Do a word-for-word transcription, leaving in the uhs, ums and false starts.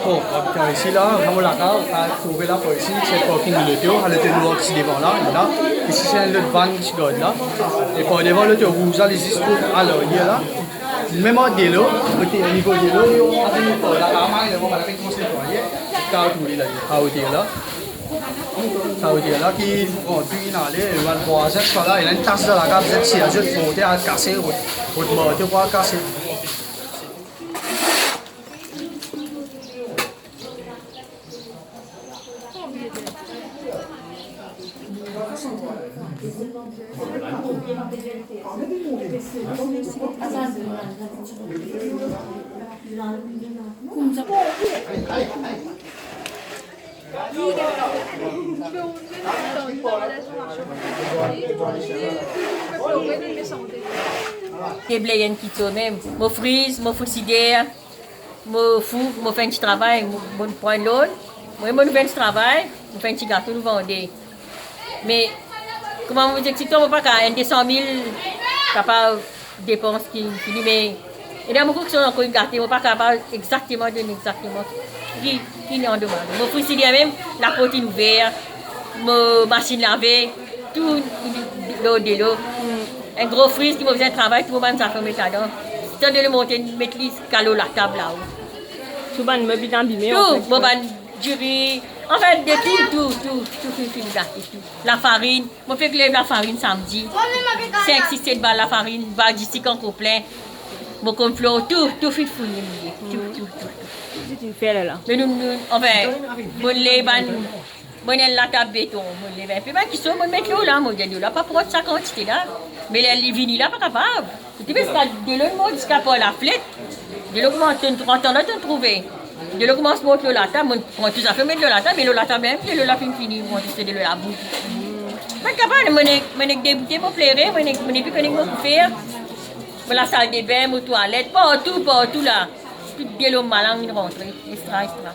Bon, abitan isi la, mo lakaz, ou trouve la par isi, se parking loto, loto nwar ki ti devan la, la. Isi se enn lot vann ki ti gard la. E par devan loto rouz la, li zis trouv alaryer la. Mem ar delo, kote nivo delo, li, ankor enn fwa, la, la, la, la, la, la, la, la, la, la, la, la, la, ki pran tou inn ale, bann vwazin, sa la, ena enn tas dan lakaz, zot sir zot monte, al kase, rod, rod marto pou al kase. Te ble enn kitso mem. Mo friz, mo frisider, mo fou, mo fer enn ti travay, mo, mo pran loan, mo, mo fer enn ti travay, mo fer enn ti gato, nou vande. Me, kouma mo dir twa, mo pa kapav enn de san mil kapav depans ki fini, me, e dan mo kour ki son ankor gate, mo pa kapav exakteman donn exakteman ki, ki, ki andomaze. Mo frisider mem, laport inn ouver, mo masinn lave, tou lor delo. Enn gro friz ki mo bizin travay, tou mo bann zafer met ladan. Tan delo monte, met li ziska lor latab lao. Tou bann meb inn abime, tou, anfet, mo bann diri, anfet, de tou, tou, tou, tou, tou, tou, tou, tou. Lafarinn, mo fek lev lafarinn samdi. Sink, sis, set bal lafarinn, bal disik ankor plin. Mo konn flor, tou, tou finn fouye, tou, tou, tou, tou. Ki ti fer la? Me nou, nou, anfin, mo lev bann, mo ena enn latab beton, mo lev enpe bann kiso, mo met lor la, mo dir delo la pa pran sa kantite la. Me ler li vini la, pa kapav. Li ti pe ziska delo, mont ziska par laflet. Delo koumans, tonn trant an la, tonn trouve. Delo koumans mont lor latab, mo pran tou zafer, met lor latab, me lor latab mem, delo la finn fini, mo dis delo labou. Pa kapav, mo nek, mo nek deboute, mo plere, mo nek, mo nepli kone ki mo pou fer. Mo lasaldebin, mo twalet, partou, partou la. Tou delo malang inn rantre, extra, extra.